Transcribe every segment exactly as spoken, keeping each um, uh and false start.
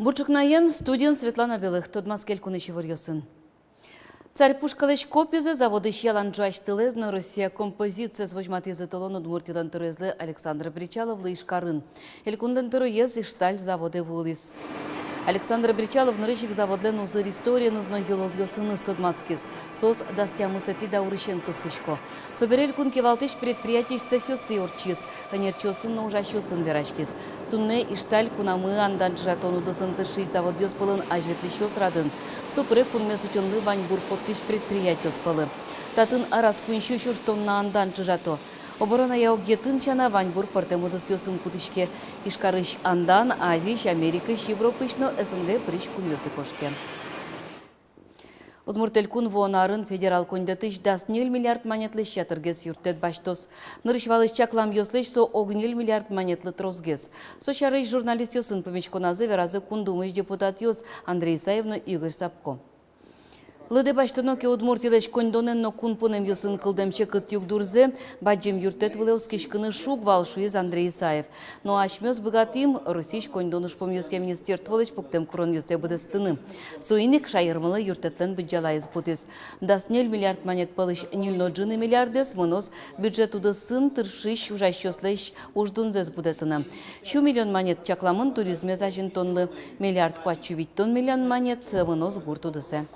Бур ӵукнаен, студиын Светлана Белых. Тодматске элькунысь иворъёсын. Царь пушкалэсь копизэ, заводысь ялан ӝуась тылэз но Россия композициез возьматӥзы. Толон Удмуртилэн тӧроезлы Александр Бречаловлы Ижкарын. Элькунлэн тӧроез Ижсталь заводэ вуылӥз. Александр Бречалов нырысь ик заводлэн узыр историеныз но йылолъёсыныз тодматскиз. Соос дас тямысэтӥ даурысен кыстӥсько. Собере элькун кивалтӥсь предприятиысь цехъёсты ортчиз, ӧнерчиосын но ужасьёсын вераськиз. Туннэ Ижсталь кунамы андан чыжатон удысын тыршись заводъёс пӧлын азьветлӥсьёс радын. Со пыре кунмес утёнлы ваньбур поттӥсь предприятиос пӧлы. Татын араз куинь сю сюрс тонна андан чыжато. Оборонная огъетын сяна, ваньбур пӧртэм удысъёсын кутӥське. Ижкарысь андан Азиысь, Америкысь, Европаысь но СНГ пырись кунъёсы кошке. Удмурт Элькун вуон арын федерал коньдэтысь дас ньыль миллиард манетлэсь ятыргес юрттэт басьтоз. Нырысь валысь чакламъёслэсь со ог ньыль миллиард манетлы тросгес. Со сярысь журналистъёсын пумиськоназы веразы Кун Думысь депутатъёс Андрей Исаев но Игорь Сапко. Лыдэ басьтоно ке Удмуртилэсь коньдонэн но кун пунэмъёсын кылдэм секыт югдурзэ, бадӟым юрттэт вылэ оскиськыны шуг вал, шуиз Андрей Исаев. Но асьмеос быгатӥм Россиысь коньдон ужпумъёсъя министерстволэсь пуктэм куронъёссэ быдэстыны. Соин ик шаермылы юрттэтлэн быдӟалаез потӥз. Дас ньыль миллиард манет пӧлысь ньыль но ӝыны миллиардэз мыноз бюджет удысын тыршись ужасьёслэсь уждунзэс будэтыны. Сю миллион манет чакламын туризмез азинтонлы, миллиард куать сю витьтон миллион манет мыноз гурт удысэ.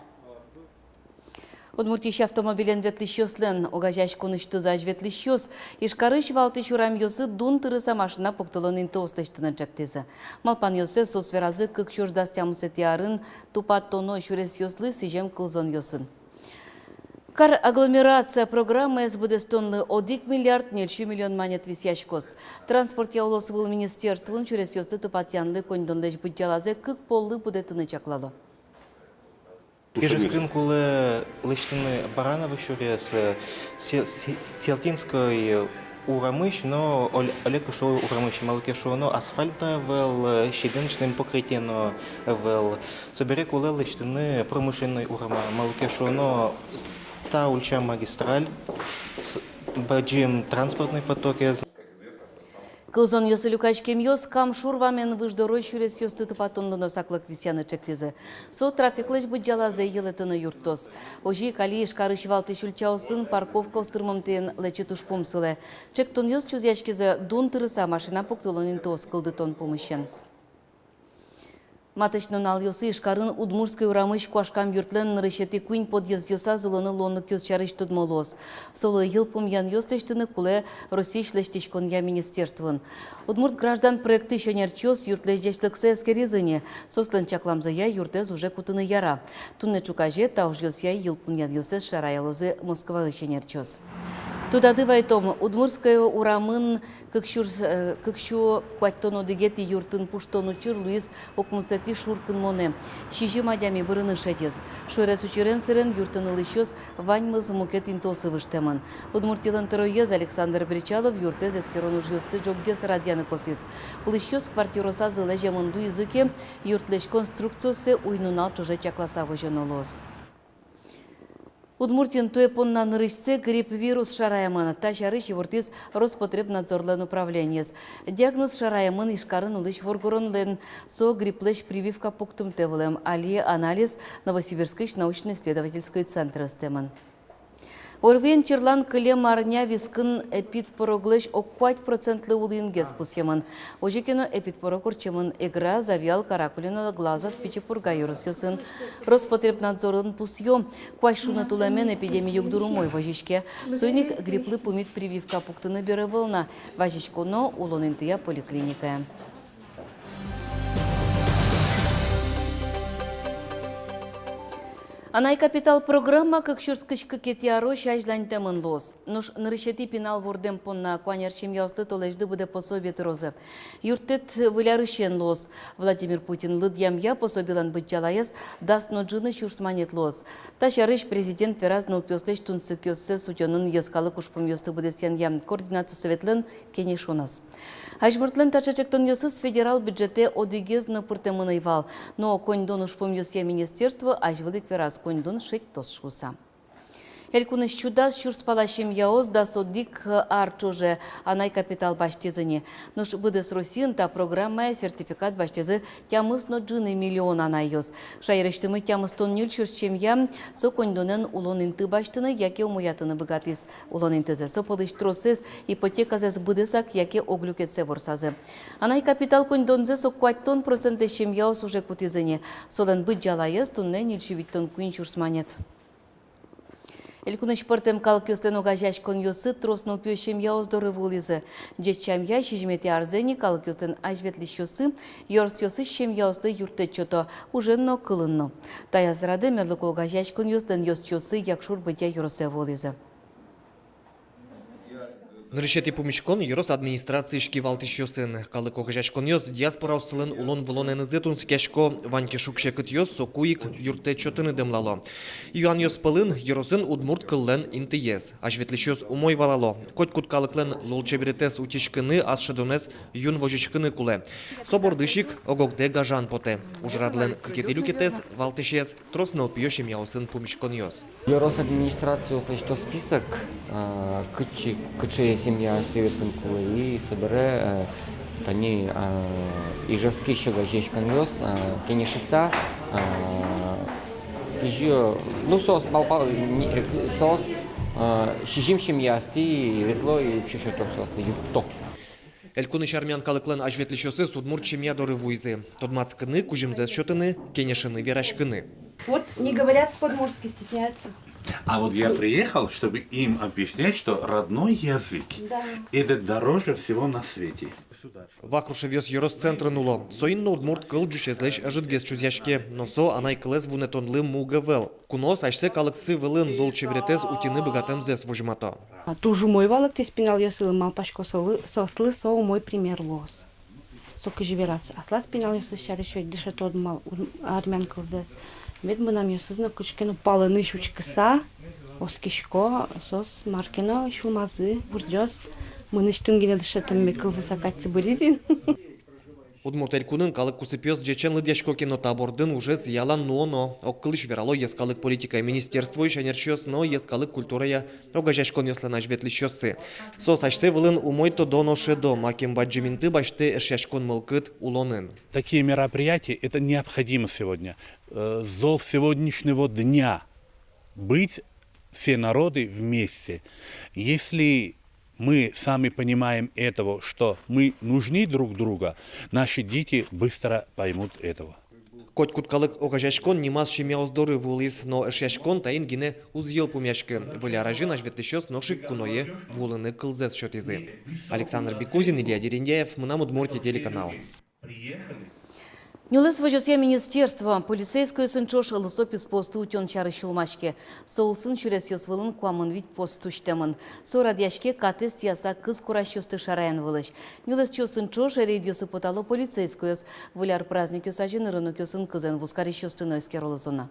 Удмуртиысь автомобилен ветлӥсьёслэн огазеяськонысьтызы азьветлӥсьёс Ижкарысь валтӥсь урамъёсы дун тырыса машина пуктылон интыос лэсьтыны ӵектӥзы. Малпанъёссэс соос веразы кык сюрс дас тямысэтӥ арын тупатоно сюресъёслы сӥзем кылзонъёсын. Кар агломерация программаез быдэстонлы одӥг миллиард ньыль сю миллион манет висъяськоз. Транспортъя улосвыл министерствоын сюресъёсты тупатъянлы коньдонлэсь быдӟалазэ кык поллы будэтыны чаклало. Ижевскын кулэ лэсьтыны Баранова сюрес, э, Се-, Се-, Селтинской урамысь но Ол-, Олег Кышевой урамысь, малы ке шуоно асфальт но ӧвӧл, э, щебеночный покрытие но ӧвӧл. Собере кулэ лэсьтыны Промышленной урама, малы ке шуоно та ульча магистраль, с-, бадӟым транспортный потокез. Кылзонъёсы люкаськемъёс Кам шур вамен выж дорозь сюресъёсты тупатонлы но саклык висъяны ӵектӥзы. Со трафиклэсь быдӟалазэ йылэтыны юрттоз. Озьы ик али Ижкарысь валтӥсь ульчаосын парковкаос тырмымтэен лэчыт ужпум сылэ. Ӵектонъёс чузъяськизы дун тырыса машина пуктылон интыос кылдытон пумысен. Матысь нуналъёсы Ижкарын Удмуртской урамысь куашкам юртлэн нырысетӥ куинь подъездъёсаз улыны луонлыкъёс сярысь тодмо луоз. Солы йылпумъянъёс лэсьтыны кулэ Россиысь лэсьтӥськонъя министерствоын. «Удмурт граждан» проектысь ӧнерчиос юртлэсь ӟечлыксэ эскеризы ини. Соослэн чакламзыя, юртэз уже кутыны яра. Туннэ ӵуказе та ужъёсъя йылпумъянъёссэс шараялозы Москваысь ӧнерчиос. Тодады вайтом, Удмуртская урамын кык сюрс, э, кык сю куатьтон одӥгетӥ юртын пуштон учыр луиз укмысэтӥ шуркынмонэ. Сизьым адями вырыны шедиз. Шуэрес учырен сэрен юртын улӥсьёс ваньмыз мукет интыосы выжтэмын. Удмуртилэн тӧроез Александр Бречалов юртэз эскерон ужъёсты ӝоггес радъяны косӥз. Улӥсьёс квартиросазы лэземын луизы ке, юртлэсь конструкциоссэ уй-нунал ӵоже чакласа возёно луоз. Удмуртиын туэ понна нырысьсэ грипп вирус шараямын. Та сярысь ивортӥз Роспотребнадзорлэн управлениез. Диагноз шараямын Ижкарын улӥсь воргоронлэн. Со грипплэсь прививка пуктымтэ вылэм. Али анализ Новосибирскысь научно-исследовательской центрэ ыстэмын. ОРВИен черлан кылем арня вискын эпидпороглэсь ог куать процентлы улӥнгес пусъемын. Озьы ке но, эпидпорог ортчемын Эгра, Завьял, Каракулино, Глазов, Пичи Пурга ёросъёсын. Роспотребнадзорын пусъё: куазь шуныт улэмен эпидеми югдур умой возиське. Соин ик грипплы пумит прививка пуктыны бер ӧвӧл на. Вазиськоно улон интыя, поликлиникае. Анай капитал программа кык сюрс кызь кыкетӥ арозь азьланьтэмын луоз. Нош нырысетӥ пинал вордэм понна куанер семьяослы толэзьлы быдэ пособие тырозы. Юрттэт выль арысен луоз. Владимир Путин лыдъямъя, пособилэн быдӟалаез дас но ӝыны сюрс манет луоз. Та сярысь президент вераз нылпиослэсь тунсыкъёссэс утёнын йӧскалык ужпумъёсты быдэсъянъя координация советлэн кенешоназ. Азьмуртлэн таӵе ӵектонъёсыз федерал бюджетэ одӥгез но пыртэмын ӧй вал. Но коньдон ужпумъёсъя министерство азьвыл ик вераз: коньдон шедьтоз шуыса. Элькунысь сю дас сюрс пала семьяос дас одӥг ар ӵоже анай капитал басьтӥзы ни. Нош быдэс Россиын та программая сертификат басьтӥзы тямыс но ӝыны миллион анайёс. Шаерысьтымы тямыстон ньыль сюрс семья со коньдонэн улон инты басьтыны яке умоятыны быгатӥз. Улон интызэ, со пӧлысь тросэз ипотеказэс быдэсак яке ог люкетсэ ворсазы. Анай капитал коньдонзэс ог куатьтон процентэз семьяос уже кутӥзы ни. Солэн быдӟалаез туннэ ньыль сю витьтон куинь сюрс манет. Элькунысь пӧртэм калыкъёслэн огазеяськонъёссы трос нылпиё семьяос доры вуылӥзы. Ӟеч сямъя сизьыметӥ арзэ ни калыкъёслэн азьветлӥсьёссы ёросъёсысь семьяослы юрттэт сёто ужен но, кылын но. Таяз радэ мерлыко огазеяськонъёслэн ёзчиоссы Якшур-Бӧдья ёросэ вуылӥзы. Нырысетӥ пумиськон ёрос администрациысь кивалтӥсьёсын. Калык огазеяськонъёс диаспораослэн улон-вылонэнызы тунсыкъясько, вань ке шуг-секытъёс, соку ик юрттэт сётыны дэмлало. Юанъёс пӧлын ёросын удмурт кыллэн интыез. Азьветлӥсьёс умой валало: котькуд калыклэн лулчеберетэз утиськыны, ас шӧдонэз юн возиськыны кулэ. Со бордысь ик ог-огдэ гажан потэ. Ужрадлэн кыкетӥ люкетэз, валтӥсез, трос нылпиё семьяосын пумиськонъёс. Ёрос администрациос лэсьто список, а, кытчы, кыӵе семьяосты ветлыны кулэ, и собере, э, тани, а, ижевскысь огазеяськонъёс, а, кенешыса, а, кызьы, ну, соос малпа-, не, э, соос, а, сизьым семьяосты ветло и уксё сёто соослы, юртто. Элькунысь армян калыклэн азьветлӥсьёсыз удмурт семья доры вуизы. Тодматскыны, кузьымзэс сётыны, кенешыны, вераськыны. Вот не говорят по-удмуртски, стесняются. А вот я приехал, чтобы им объяснять, что родной язык, да, это дороже всего на свете. Вахрушевъёс ёрос центрын уло. Соин но удмурт кыл ӟучезлэсь ӧжытгес чузъяське. Но со анай кылэз вунэтонлы муг ӧвӧл. Куноос асьсэ калыксы вылын лулчеберетэз утьыны быгатэмзэс возьмато. А, туж умой валэктӥз пиналъёсылы, малпасько, солы, соослы со умой пример луоз. Со кызьы вераз, аслаз пиналъёсыз сярысь ик дышетод, мал, уд-, армян кылзэс. Мед мынамъёсыз но кыӵе ке но палэнысь учкыса, оскисько, соос мар ке но сюлмазы вырӟоз. Мынэсьтым гинэ дышетэмме кылзыса кадь ик быриз ини. Удмурт Элькунын калык кусыпъёс ӟечен лыдъясько ке но, та бордын ужез ялан нуоно. Огкылысь верало йӧскалык политикая министерствоысь ӧнерчиос но йӧскалык культурая огазеяськонъёслэн азьветлӥсьёссы. Соос асьсэ вылын умой тодо но шӧдо, макем бадӟым инты басьтэ эшъяськон мылкыд улонын. Такие мероприятия — это необходимо сегодня. Э, зов сегодняшнего дня — быть все народы вместе. Если мы сами понимаем этого, что мы нужны друг друга, наши дети быстро поймут этого. Котькуд калык огазеяськон нимаз семьяос доры вуылӥз, но эшъяськон таин гинэ уз йылпумъяськы. Выль ар азьын азьветлӥсьёс нош ик куное вуылыны кылзэс сётӥзы. Александр Бекузин, Илья Дерендяев, «Мынам Удмуртие» телеканал. Нюлэс возёсъя министерство полицейскойёсын ӵош лысо писпуосты утён сярысь сюлмаське. Со улсын сюресъёс вылын куамын вить пост усьтэмын. Со радъяське катэз тӥяса кыз курасьёсты шараян вылысь. Нюлэсчиосын ӵош рейдъёсы потало полицейскойёс. Выль ар праздникъёс азьын рынокъёсын кызэн вузкарисьёсты но эскеролы зона.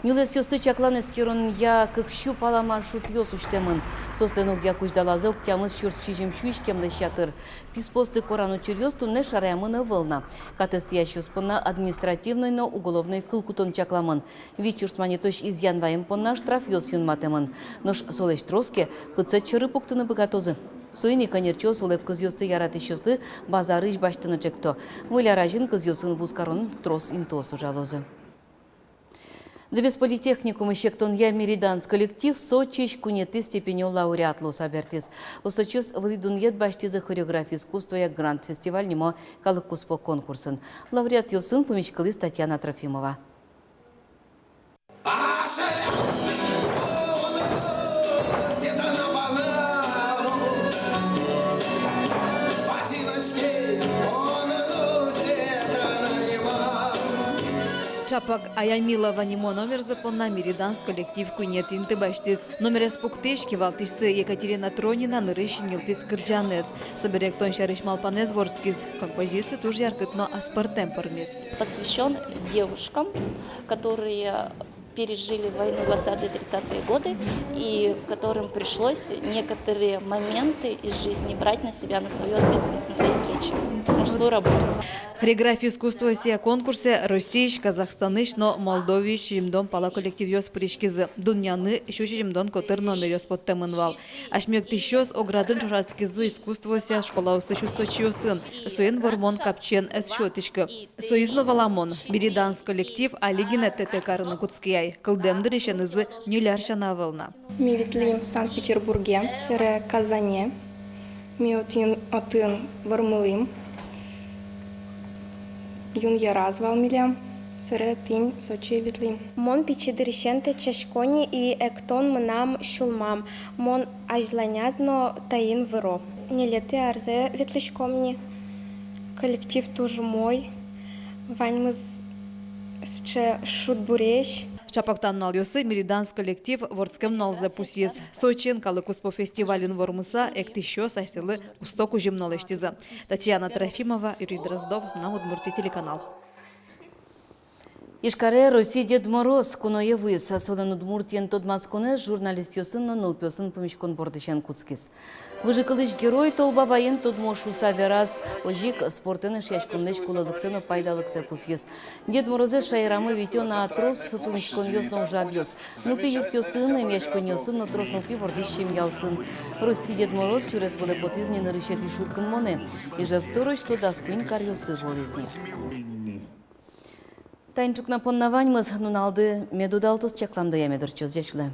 Нюлэсъёсты чаклан-эскеронъя кык сю пала маршрутъёс усьтэмын. Соослэн огъя кузьдалазы ог тямыс сюрс сизьым сю иськемлэсь ятыр. Писпуосты коран учыръёс туннэ шараямын ӧвӧл на. Катэз тӥясьёс понна административной но уголовной кыл кутон чакламын. Вить сюрс манетозь изъян ваем понна штрафъёс юнматэмын. Нош солэсь трос ке, пытсэт сьӧры пуктыны быгатозы. Соин ик ӧнерчиос улэп кызъёсты яратӥсьёслы базарысь басьтыны ӵекто. Выль ар азьын кызъёсын вузкарон трос интыос ужалозы. Дэбес политехникумысь эктонъя «Меридианс» коллектив Сочиысь куинетӥ степенё лауреат луыса бертӥз. Усточиос вылӥ дунъет басьтӥзы «Хореография искусствоя гранд-фестиваль» нимо калыккуспо конкурсын. Лауреатъёсын пумиськылӥз Татьяна Трофимова. Чапак «Аямилова» нимо номерзы понна «Меридианс» коллектив куинетӥ инты басьтӥз. Номерез пуктӥсь кивалтӥсьсы Екатерина Тронина нырысь синйылтӥз кырӟанэз. Собере эктон сярысь малпанэз вордскиз. Композиция туж яркыт но аспӧртэм пӧрмиз. Посвящён девушкам, которые пережили войну двадцатые-тридцатые годы и которым пришлось некоторые моменты из жизни брать на себя, на свою ответственность, на свои плечи, мужскую работу. Хореография искусствоосъя конкурсэ Россиысь, Казахстанысь но Молдоваысь сизьымдон пала коллективъёс пыриськизы. Дуннеын сю сизьымдон котыр номеръёс поттэмын вал. Асьме эктӥсьёс Оградын ӵошатскизы искусствоосъя школаосысь усточиосын. Соин вормон капчиен ӧз сётӥськы. Соиз но валамон, «Мири-данс» коллектив али гинэ тэтэк карыны кутскияй. Кылдэм дырысенызы ньыль ар сяна ӧвӧл на. Ми ветлӥм Санкт-Петербурге, сэре Казане. Ми отын, отын вормылӥм. Юн яраз вал милям, сэре тӥни Сочие ветлӥм. Мон пичи дырысен тэтчасько ни, и эктон мынам сюлмам. Мон азьланяз но таин выро. Ньылетӥ арзэ ветлӥськом ни. Коллектив туж умой. Ваньмыз сыӵе шудбуресь. Ӵапак та нуналъёсы «Мири-данс» коллектив вордскем нуналзэ пусйиз. Сочиын калыккуспо фестивальын вормыса, эктӥсьёс асьсэлы усто кузьым но лэсьтӥзы. Татьяна Трофимова, Юрий Дроздов, «Мынам Удмуртие» телеканал. Ижкаре Россий Дед Мороз куное вуиз. Солэн Удмуртиен тодматсконэз журналистъёсын но нылпиосын пумиськон бордысен кутскиз. Выжыкылысь герой Тол Бабаен тодмо шуыса вераз, озьы ик спортэн эшъяськонлэсь кулэлыксэ но пайдалыксэ пусйиз. Дед Морозэз шаерамы витё на трос пумиськонъёс но ужрадъёс. Нылпи юртъёсын, эмъяськонниосын но трос нылпи вордӥсь семьяосын. Россий Дед Мороз сюрес вылэ потӥз ни нырысетӥ шуркынмонэ. Ижевск дорозь со дас куинь каръёсы вуылӥз ни. Таин ӵукна понна ваньмыз. Нуналды мед удалтоз, чакламдыя мед ортчоз. Ӟеч луэ.